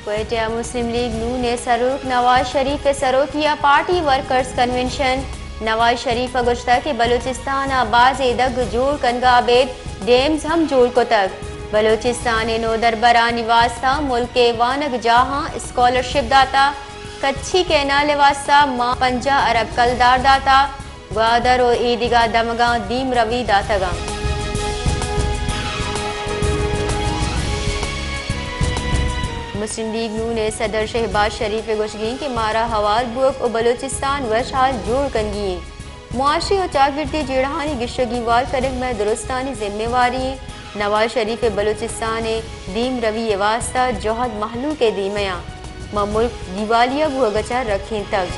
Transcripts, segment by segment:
کوئٹہ ءَ مسلم لیگ نون ءِ سروک نواز شریف ءِ سروکی ءَ پارٹی ورکرز کنونشن۔ نواز شریف ءَ گوشتگ کہ بلوچستان ءَ بازیں دگ جوڑ کنگ ءَ ابید ڈیمز ہم جوڑ کتگ۔ بلوچستان ءِ نودربرانی واستہ ملک ءِ وانگجاہاں اسکالرشپ داتگ۔ کچھی کینال ءِ واستہ ماں پنجاہ ارب کلدار داتگ۔ گوادر ءُ ایدگہ دمگاں دیمروی داتگ اَنت۔ مسلم لیگ نون ءِ صدر شہباز شریف ءِ گوشگ اِنت کہ مارا ہوار بوگ ءُ بلوچستان وشحال جوڑ کنگی اِنت۔ معاشی ءُ چاگردی جیڑہانی گیش ءُ گیوار کنگ مئے درستانی ذمہ واری اِنت۔ نواز شریف ءِ بلوچستان ءِ دیمروی ءِ واستہ جہد مہلوک ءِ دیم ءَ اَنت۔ ما ملک دیوالیہ بوگ ءَ چہ رکینتگ۔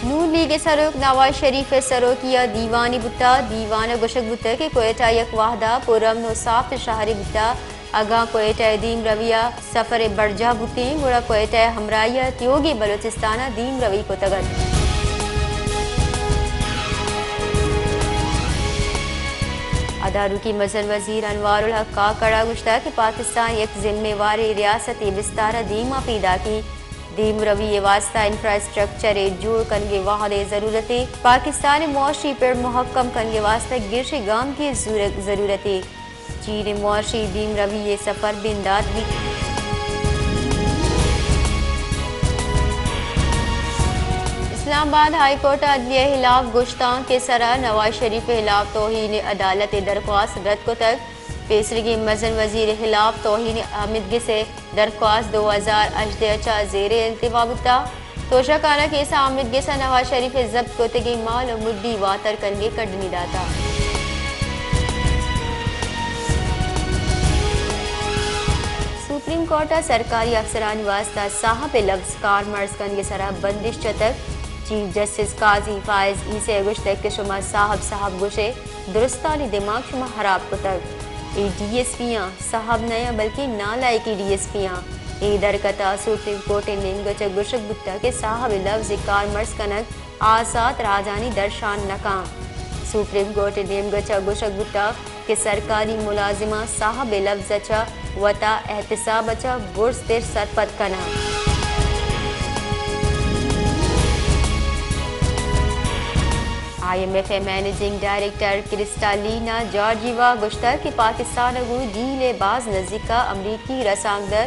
نون لیگ ءِ سروک نواز شریف ءِ سروکی ءَ دیوانے بوتگ۔ دیوان ءَ گوشگ بوتگ کہ کوئٹہ یک وہد ءَ پرامن ءُ ساپ شہرے بوتگ۔ اگاں کوئٹہ ءِ دیمروی ءِ سفر برجاہ بوتیں، گڑا کوئٹہ ءِ ہمراہی ءَ تیوگیں بلوچستان ءَ دیمروی کتگ اَت۔ ادارکی مزن وزیر انوار الحق کاکڑ ءَ گوشتگ کہ پاکستان یک ذمہ واریں ریاستے بستار ءَ دیما پیداکی۔ دیمروی ءِ واستہ انفراسٹرکچر ءِ جوڑ کنگ ءِ وہد ءِ ضرورت اِنت۔ پاکستان ءِ معاشی پڑ مہکم کنگ ءِ واستہ گیشیں گامگیج زور-، ضرورت اِنت۔ چین ءِ معاشی دیمروی ءِ سفر بندات بیت۔ اسلام آباد ہائی کورٹ ءَ عدلیہ ءِ ہلاپ گوشتانک ءِ سرا نواز شریف ءِ ہلاپ توہین عدالت ءِ درخواست رد کتگ۔ پیسریگیں مزن وزیر ءِ ہلاپ توہین آمدگس ءِ درخواست دو ہزار ہژدہ ءَ چہ زیر التوا بوتگ۔ توشہ خانہ کیس ءَ آمدگس ءَ نواز شریف ءِ ضبط کتگیں مال ءُ مڈی واتر کنگ ءِ کڈنی داتگ۔ سپریم کورٹ ءَ سرکاری افسرانی واستہ صاحب ءِ لفظ کارمرز کنگ ءِ سرا بندش جتگ۔ چیف جسٹس قاضی فائز عیسی ءَ گوشتگ کہ شما صاحب صاحب گوش ئے، درستانی دماغ شما ہراب کتگ۔ اے ڈی ایس پی آں، صاحب نہ آں بلکیں نالائکیں ڈی ایس پی آں۔ اے درگت ءَ سپریم کورٹ ءِ نیمگ ءَ چہ گوشگ بوتگ کہ صاحب ءِ لفظ ءِ کارمرز کنگ آزات راجانی درشان نہ کنت۔ سپریم کورٹ ءِ نیمگ ءَ چہ گوشگ بوتگ کہ سرکاری ملازماں صاحب ءِ لفظ ءَ چہ وتا احتساب ءَ چہ برزتر سرپد کناں۔ آئی ایم ایف ءِ منیجنگ ڈائریکٹر کرسٹالینا جارجیوا گوشتگ کہ پاکستان ءَ گوں ڈیل ءِ باز نزیک ءَ امریکی رسانکدر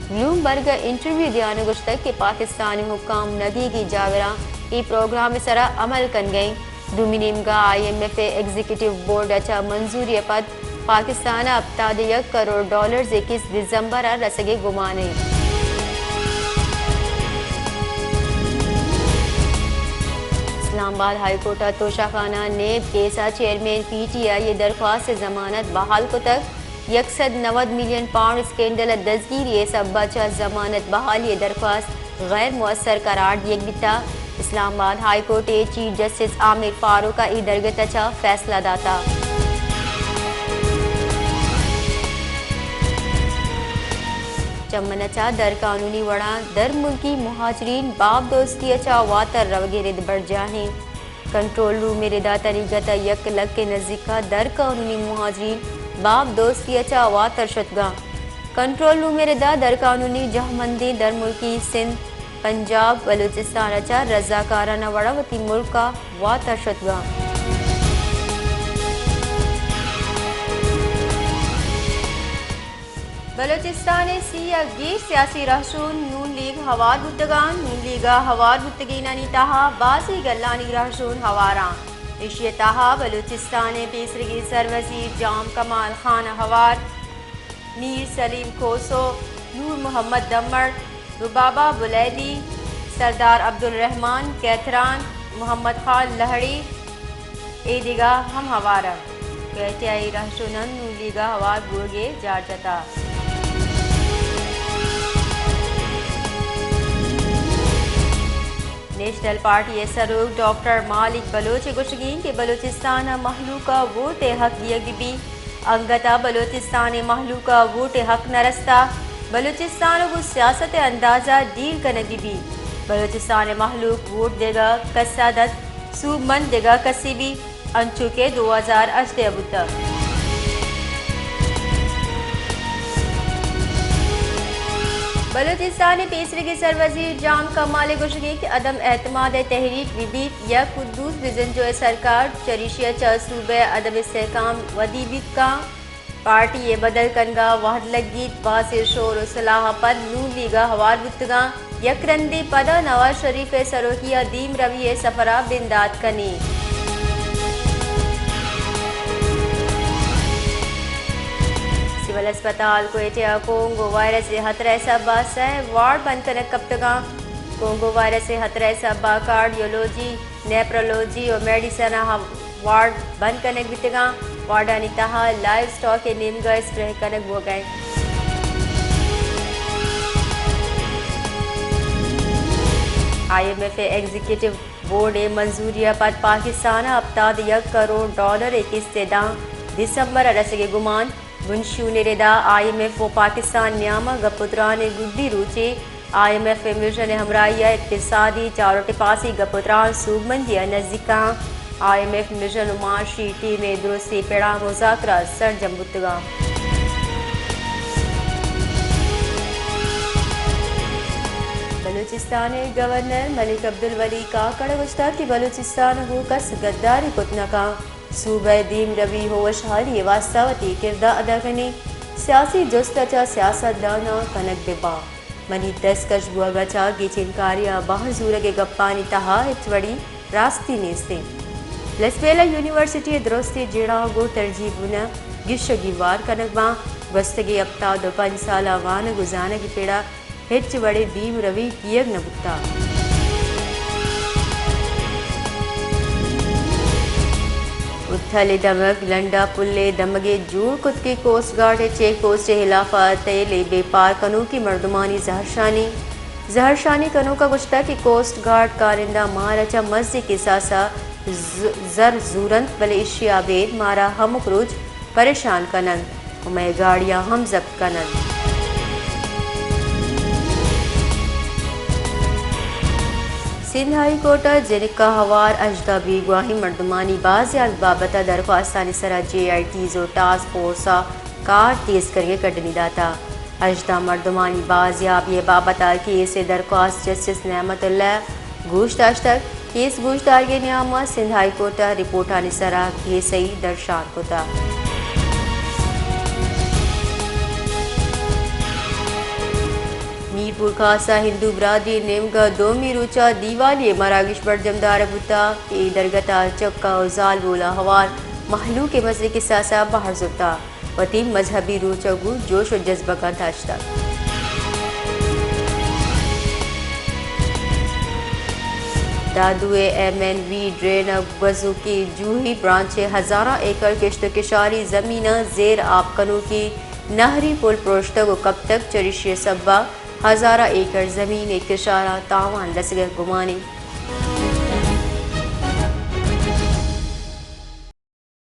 بلومبرگ ءَ انٹرویو دیان ءَ گوشتگ کہ پاکستان ءِ حکام نگیگی جاوراں اے پروگرام ءِ سرا عمل کنگ ءَ اِنت۔ دومی نیمگا آئی ایم ایف ءِ ایگزیکٹو بورڈ ءَ چہ منظوری ءَ پد پاکستان ءَ ہپتاد ءُ یک کروڑ ڈالرز ءِ کس دسمبر ءَ رسگ ءِ گمان اِنت۔ اسلام آباد ہائی کورٹ ءَ توشہ خانہ نیب کیس ءِ چیئرمین پی ٹی آئی ءِ درخواست ءِ ضمانت بحال کتگ۔ یک سد نود ملین پاؤنڈ اسکینڈل ءِ دزگیری ءِ سبب ءَ چہ ضمانت بحالی ءِ درخواست غیر مؤثر قرار دیگ بیتگ۔ اسلام آباد ہائی کورٹ ءِ چیف جسٹس عامر فاروق ءَ اے درگت ءَ چہ فیصلہ داتگ۔ چمن ءَ چہ در قانونی وڑاں در ملکی مہاجرین باب دوستی ءَ چہ واتر روگ ءِ رد برجاہ اِنت۔ کنٹرول روم ءِ ردا تنیگت ءَ یک لکھ ءِ نزیک ءَ در قانونی مہاجرین باب دوستی ءَ چہ واتر شتگاں۔ کنٹرول روم ءِ ردا در قانونی جہمندیں درملکی سندھ، پنجاب، بلوچستان ءَ چہ رضاکارانہ وڑا وتی ملک ءَ واتر شتگاں۔ بلوچستان ءِ سی ءَ گیش سیاسی رہشون نون لیگ ہوار بوتگاں۔ نون لیگ ءَ ہوار بوتگینانی تہا بازیں گلانی رہشون ہواراں۔ ایشی ءِ تہا بلوچستان ءِ پیسریگیں سروزیر جام کمال خان ہوار، میر سلیم کھوسو، نور محمد دمڑ، ربابہ بلیدی، سردار عبدالرحمن کیتران، محمد خان لہڑی، اے دگہ ہم ہوار انت۔ کوئٹہ ءِ رہشوناں نون لیگ ءَ ہوار بوگ ءِ جار جتگ۔ نیشنل پارٹی ءِ سروک ڈاکٹر مالک بلوچ ءِ گوشگ اِنت کہ بلوچستان ءِ مہلوک ءَ ووٹ ءِ حق دیگ بہ بیت۔ انگت ءَ بلوچستان ءِ مہلوک ءَ ووٹ ءِ حق نہ رستہ۔ بلوچستان ءَ گوں سیاست ءِ انداز ءَ ڈیل کنگ بہ بیت۔ بلوچستان ءِ مہلوک ووٹ دگہ کس ءَ دنت، سوبمند دگہ کسے بیت، انچو کہ دو ہزار ہژدہ ءَ بوتگ۔ بلوچستان ءِ پیسریگیں سروزیر جام کمال ءِ گوشگ اِنت کہ عدم اعتماد ءِ تحریک بہ بیت یا قدوس بزنجو ءِ سرکار، چریشی ءَ چہ صوبہ ءِ عدم استحکام ودی بیت کنت۔ پارٹی ءِ بدل کنگ ءَ وھد لگیت، باسط شور ءُ سلاہ ءَ پد نون لیگ ءَ ھوار بوتگاں، یک رندے پدا نواز شریف ءِ سروکی ءَ دیم روی ءِ سفر ءَ بندات کنیں۔ سول اسپتال کوئٹہ ءَ کونگو وائرس ءِ ھترہ ءِ سبب ءَ سئے وارڈ بند کنگ کپتگاں۔ کونگو وائرس ءِ ھترہ ءِ سبب ءَ کارڈیولوجی، نیپرولوجی ءُ میڈیسن ءِ وارڈ بند کنگ بیتگاں۔ وارڈانی تہا لائیو سٹاک ءِ نیمگ ءَ اسپرے کنگ بوگ ءَ اِنت۔ آئی ایم ایف ءِ ایگزیکٹو بورڈ ءِ منظوری ءَ پد پاکستان ءَ ھپتاد ءُ یک کروڑ ڈالر ءِ قسط ءِ داں دسمبر ءَ رسگ ءِ گمان۔ بنشون ءِ ردا آئی ایم ایف ءُ پاکستان نیام ءَ گپ ءُ تران ءِ گڈی روچے۔ آئی ایم ایف ءِ مشن ءِ ھمراھی ءَ اقتصادی چار ءُ ٹپاسی گپ ءُ تران سوبمندی ءَ نزیک آں۔ آئی ایم ایف مشن ءُ معاشی ٹیم ءِ درستیں پڑاں مذاکرات سرجم بوتگاں۔ بلوچستان ءِ گورنر ملک عبدالولی کاکڑ ءَ گوشتگ کہ بلوچستان ءَ گوں کس گداری کت نہ کنت۔ صوبہ ءِ دیم روی ءُ وشحالی ءِ واستہ وتی کرد ءَ ادا کنیں۔ سیاسی جست ءَ چہ سیاست داناں کنگ بہ باں۔ منی دست کش بوگ ءَ چہ گیچینکاری ءَ بہر زورگ ءِ گپانی تہا ھچ وڑیں راستی نیست اِنت۔ لسبیلہ یونیورسٹی ءِ درستیں جیڑہاں گوں ترجیح بنہ گیشگی وار کنگ باں۔ گوستگیں ھپتاد ءُ پنچ سال ءَ وانگ ءُ زانگ ءِ پڑ ءَ ھچ وڑیں دیم روی کیگ نہ بوتگ۔ اتھل ءِ دمگ لنڈا پل ءِ دمگ ءَ جوڑ کتگیں کوسٹ گارڈ ءِ چیک پوسٹ ءِ ھلاف ءَ تیل ءِ بیپار کنوکیں مردمانی زھرشانی۔ زھرشانی کنوک ءَ گوشتگ کہ کوسٹ گارڈ کارندہ مارا چہ مزنیں کساس ءَ ز-، زر زور اَنت، بلے ایشی ءَ ابید مارا ھمک روچ پریشان کن اَنت ءُ مئے گاڑیاں ھم ضبط کن اَنت۔ سندھ ھائی کورٹ ءَ جنک ءَ ھوار ھژدہ بیگواھیں مردمانی بازیابی بابت ءَ درخواستانی سر ءَ جے آئی ٹیز ءُ ٹاسک فورس ءَ کار تیز کنگ ءِ کڈنی داتگ۔ ھژدہ مردمانی بازیابی ءِ بابت ءَ کیس ءِ درخواست جسٹس نعمت اللہ ءَ گوش داشتگ۔ کیس گوشدارگ ءِ نیام ءَ سندھ ھائی کورٹ ءَ رپورٹانی سر ءَ گیسئی درشان کتگ۔ میرپور خاص ءَ ھندو برادری ءِ نیمگ ءَ دومی روچ ءَ دیوالی ءِ مراگش برجم دارگ بوتگ کہ اے درگت ءَ چک ءُ زالبول ءَ ھوار مھلوک ءِ مزنیں کساس ءَ بھر زرتگ۔ وتی مذھبی روچ ءَ گوں جوش ءُ جذبگاں تاشتگ۔ دادو ءِ ایم این وی ڈرین ءَ گوزوکی جوہی برانچ ءِ ھزاراں ایکڑ کشت ءُ کشاری زمیناں زیر آپ کنوکیں نھری پل پروشتگ ءُ کپتگ، چریشی ءِ سبب ءَ ھزاراں ایکڑ زمین ءِ کشار ءَ تاوان رسگ ءِ گمان اِنت۔